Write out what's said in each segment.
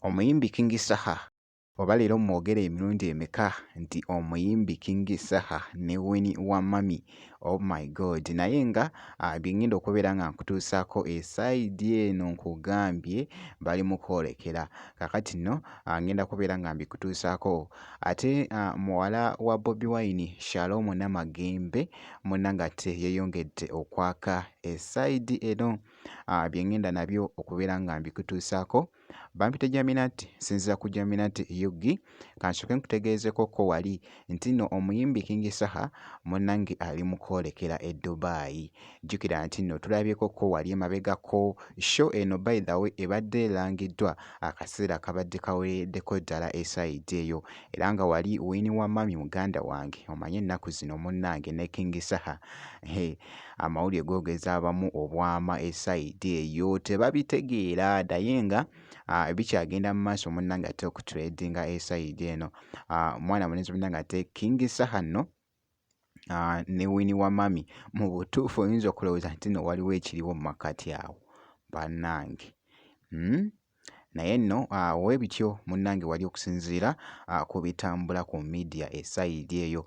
Omuyimbi King Saha oba leero mwogere emirundi emeka nti omuyimbi King Saha ne Winnie wa Mummy oh my God naye nga bye ngenda okubeera nga nkutuusaako esayidi eno nkugambye bali mu kwolekera kaakati nno ngenda kubeera nga mbikutuusaako ate muwala wa Bobi Wine Shalom Namagembe munnange ate yeeyongedde okwaka esayidi eno bye ngenda nabyo okubeera nga mbikutuusaako. Bampita Jaminati, nsinziira ku Jaminati UG. Kansooke nkutegeezeeko ko wali nti nno omuyimbi King Saha munnange ali mu kwolekera e Dubai. Jjukira nti nno tulabyeko ko wali emabegako show eno by the way ebadde erangiddwa akaseera kabadde kawereddeko ddala esayidi eyo era nga wali Winnie wa Mummy muganda wange omanyi ennaku zino munnange ne King Saha he amawulire googeza abamu obwama esayidi eyo tebabitegeera naye nga bikyagenda mu maaso munnange ate okutradinga esayidi eno mwana mulenzi munnange ate King Saha nno ne Winnie wa Mummy mu butuufu oyinza okulowooza nti nno waliwo ekiriwo mu makkati awo bannange. Naye nno webityo munnange wali okusinziira ku bitambula ku media esayidi eyo.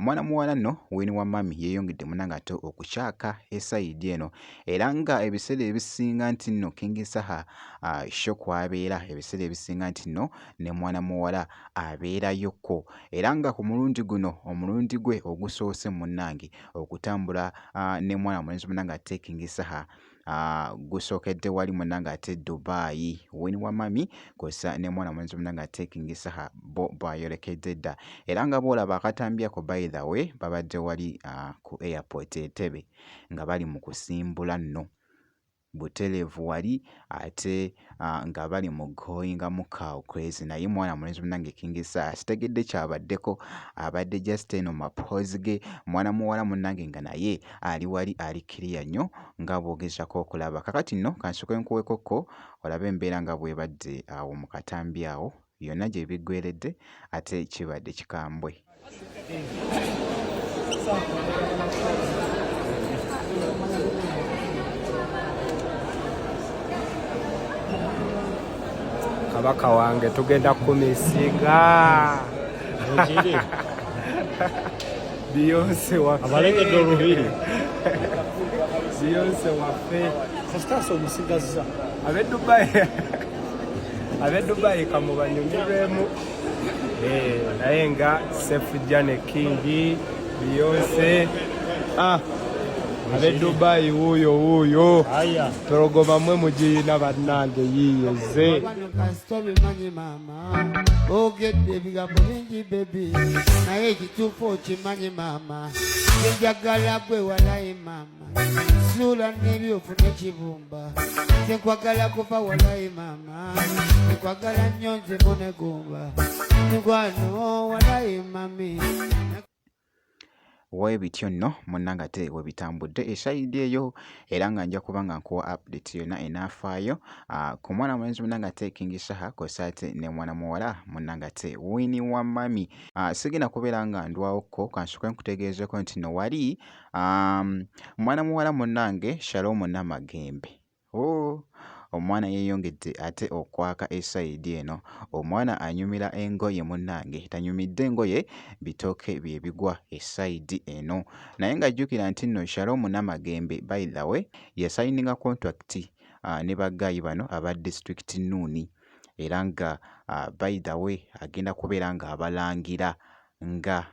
Mwana muwala nno Winnie wa Mummy yeeyongedde munnange ate okucaaka esayidi eno era nga ebiseera ebisinga nti nno King Saha show kw'abeera ebiseera ebisinga nti nno ne mwana muwala abeerayokko era nga ku mulundi guno omulundi gwe ogusoose munnange okutambula ne mwana mulenzi munnange ate King Saha gusookedde wali munnange ate Dubai Winnie wa Mummy kw'ossa ne mwana mulenzi munnange ate King Saha bo bayolekedde dda era nga bw'olaba akatambi ako by the way babadde wali ku airport Entebbe nga bali mu kusimbula nno butereevu wali ate nga bali mu goyinga mu cow crazy naye mwana mulenzi munnange King Saha sitegedde ky'abaddeko abadde just eno mu mapoozi ge mwana muwala munnange nga naye ali wali ali clear nnyo nga bw'ogezaako okulaba. Kakati nno kansooke nkuweeko ko olabe embeera nga bw'ebadde awo mu katambi awo yonna gye biggweeredde ate kibadde kikambwe. Kabaka wange tugenda kumisinga. Beyonce waffe. Abalegedde olubiri. Beyonce waffe. Kasita omusigazza. Ab'e Dubai. Ab'e Dubai kamubanyumirwemu. Eh, naye nga Safe Journey King, Beyonce. Ah. Ab'e Dubai wuuyo wuuyo. Aya. Tologoma mwe mugiyina bannange yiiyeze. Kasita obimanyi maama Ogedde ebigambo bingi baby naye ekituufu okimanyi maama kyenjagala gwe walayi maama suula n'ebyofu n'ekibumba nze kuva walayi maama nkwagala nnyo nze munegumba mikwano walayi mami. Webityo nno munnange ate webitambudde esayidi eyo era nga nja kuba nga nkuwa update yonna enaafaayo ku mwana mulenzi munnange ate King Saha kw'ossa ate ne mwana muwala munnange ate Winnie wa Mummy. Sigenda kubeera nga ndwawokko kansooke nkutegeezeeko nti no wali mwana muwala munnange Shalom Namagembe Ooh omwana yeeyongedde ate okwaka esayidi eno. Omwana anyumira engoye munnange, tanyumidde ngoye bitooke bye bigwa esayidi eno. Naye nga jjukira nti nno Shalom Namagembe by the way yasayininga kontulakiti ne baggaayi bano aba District Noon era nga by the way agenda kubeera ng'abalangira nga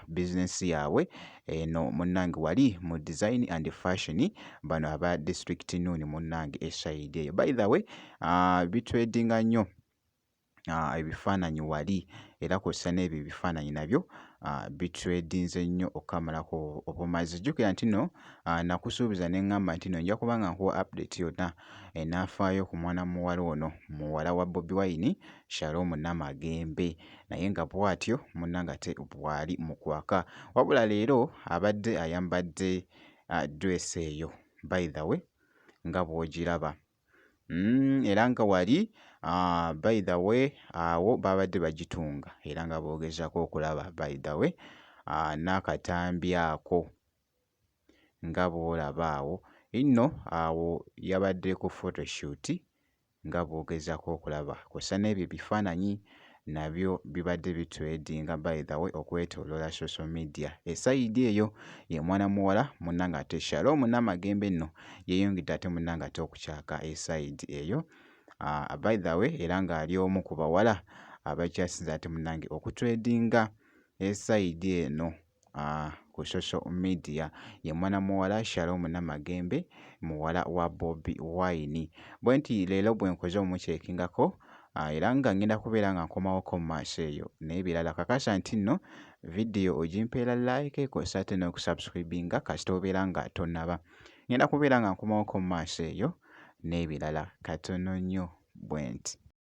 bizinensi yaabwe eno munnange wali mu design and fashion bano aba District Noon munnange esayidi eyo. By the way bitredinga nnyo ebifaananyi wali era kw'ossa n'ebyo ebifaananyi nabyo bitredinze nnyo okukamalako obumazi. Jjukira nti nno nakusuubiza ne ŋŋamba nti nno nja kuba nga nkuwa update yonna enaafaayo ku mwana muwala ono muwala wa Bobi Wine Shalom Namagembe. Naye nga bwatyo munnange ate bw'ali mu kwaka. Wabula leero abadde ayambadde dress eyo by the way nga bw'ogiraba. Era nga wali by the way awo baabadde bagitunga era nga bw'ogezaako okulaba by the way n'akatambi ako nga bw'olaba awo. Nno awo yabadde ku photoshoot. nga bw'ogezaako okulaba kw'ossa n'ebyo ebifaananyi nabyo bibadde bitredinga by the way okwetooloola social media. Esayidi eyo ye mwana muwala munnange ate Shalom Namagembe nno yeeyongedde ate munnange ate okucaaka esayidi eyo. By the way era ng'ali omu ku bawala abakyasinze ate munnange okutredinga esayidi eno. Ku social media ye mwana muwala Shalom Namagembe muwala wa Bobi Wine. Bwe nti leero bwe nkoze omukyekingako era nga ngenda kubeera nga nkomawoko mu maaso eyo n'ebirala. Kakasa nti nno vidiyo ogimpeera like kw'ossa ate n'okusubscribinga kasita obeera nga tonnaba. Ngenda kubeera nga nkomawoko mu maaso eyo n'ebirala katono nnyo bwe nti.